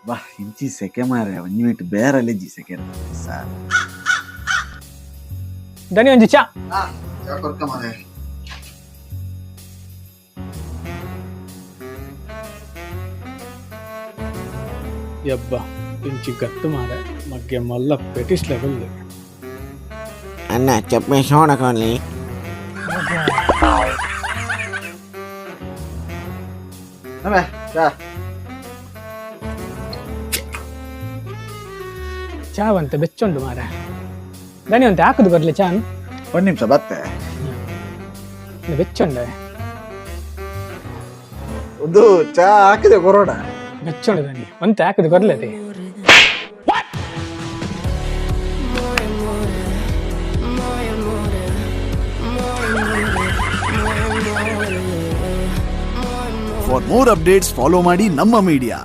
ಬಾ ಇಂಚಿ ಸೆಕೆ ಮಾರೆ ಒಂಜಿ ಮಿನಿಟ್ ಬೇರಲೆಜ್ಜಿ ಸೆಕೆ ಸರ್. ದನಿ, ಒಂಜಿ ಚಾ. ಕೊರ್ಕ ಮಾರೆ. ಯಬ್ಬ, ಇಂಚಿ ಗತ್ತು ಮಾರೆ, ಮಗ್ಗೆ ಮಲ್ಲ ಪೆಟಿಸ್ ಲೆವೆಲ್. ಅಣ್ಣ, ಚಪ್ಪೆ ಸೋಣ ಕೊನ್ಲಿ. ನಮೆ ಚಾ. ಚಾ ಬಂತೆ ಬೆಚ್ಚುಂಡು ಮಾರೆ. ದನಿ, ಒಂತೆ ಹಾಕುದು ಬರ್ಲಿ ಚಾನ್. ಒಂದ್ ನಿಮಿಷ ಬತ್ತೆ. ಇದು ಬೆಚ್ಚುಂಡೆ. ಒಂದು ಚಾ ಹಾಕಿದೆ ಕೊರೋಣ. ಬೆಚ್ಚುಂಡು ದನಿ, ಒಂತೆ ಹಾಕುದು ಬರ್ಲದೆ. ಫಾರ್ ಮೋರ್ ಅಪ್ಡೇಟ್ಸ್ ಫಾಲೋ ಮಾಡಿ ನಮ್ಮ ಮೀಡಿಯಾ.